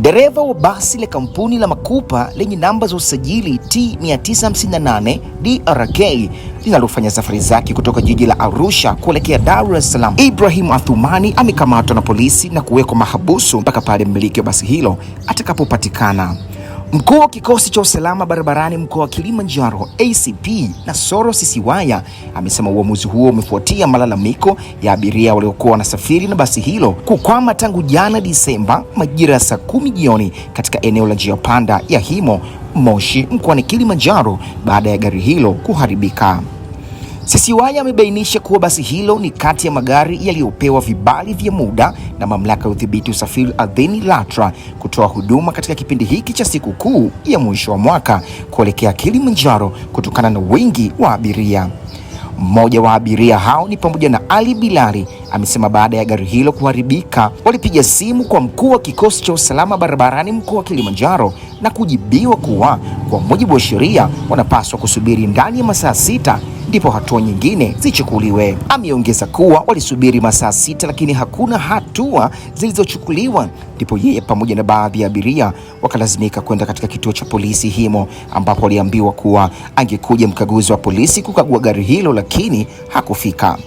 Dereva wa basi la kampuni la Makupa lenye namba za usajili T 958 DRK linalofanya safari zake kutoka jiji la Arusha kuelekea Dar es Salaam, Ibrahim Athumani amekamatwa na polisi na kuwekwa mahabusu mpaka pale mmiliki wa basi hilo atakapopatikana. Mkuu wa kikosi cha usalama barabarani mkoa wa Kilimanjaro ACP Nasoro Sisiwaya amesema uamuzi huo umefuatia malalamiko ya abiria waliokuwa wanasafiri na basi hilo kukwama tangu jana Disemba majira ya saa 10 jioni katika eneo la njia panda ya Himo Moshi mkoani Kilimanjaro baada ya gari hilo kuharibika. Sisiwaya amebainisha kuwa basi hilo ni kati ya magari yaliyopewa vibali vya muda na Mamlaka ya Udhibiti Usafiri Ardhini LATRA kutoa huduma katika kipindi hiki cha sikukuu ya mwisho wa mwaka kuelekea Kilimanjaro kutokana na wingi wa abiria. Mmoja wa abiria hao ni pamoja na Ali Bilali amesema baada ya gari hilo kuharibika walipiga simu kwa mkuu wa kikosi cha usalama barabarani mkoa wa Kilimanjaro na kujibiwa kuwa kwa mujibu wa sheria wanapaswa kusubiri ndani ya masaa 6 ndipo hatua nyingine zichukuliwe. Ameongeza kuwa walisubiri masaa 6 lakini hakuna hatua zilizochukuliwa, ndipo yeye pamoja na baadhi ya abiria wakalazimika kwenda katika kituo cha polisi Himo, ambapo waliambiwa kuwa angekuja mkaguzi wa polisi kukagua gari hilo, lakini hakufika.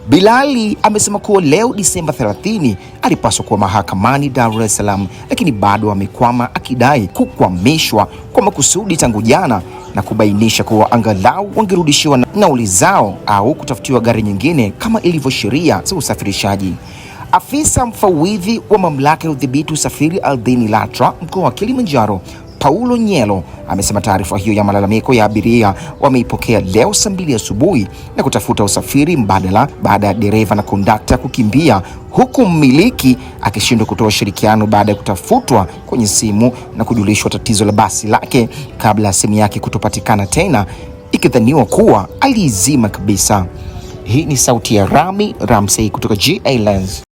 Bilali amesema kuwa leo Disemba 30 alipaswa kuwa mahakamani Dar es Salaam, lakini bado amekwama akidai kukwamishwa kwa makusudi tangu jana na kubainisha kuwa angalau wangerudishiwa nauli zao au kutafutiwa gari nyingine kama ilivyo sheria za usafirishaji. Afisa mfawidhi wa mamlaka ya udhibiti usafiri ardhini LATRA mkoa wa Kilimanjaro Paulo Nyelo amesema taarifa hiyo ya malalamiko ya abiria wameipokea leo saa 2 asubuhi na kutafuta usafiri mbadala baada ya dereva na kondakta kukimbia, huku mmiliki akishindwa kutoa ushirikiano baada ya kutafutwa kwenye simu na kujulishwa tatizo la basi lake kabla ya simu yake kutopatikana tena, ikidhaniwa kuwa aliizima kabisa. Hii ni sauti ya Rami Ramsey kutoka GA Lens.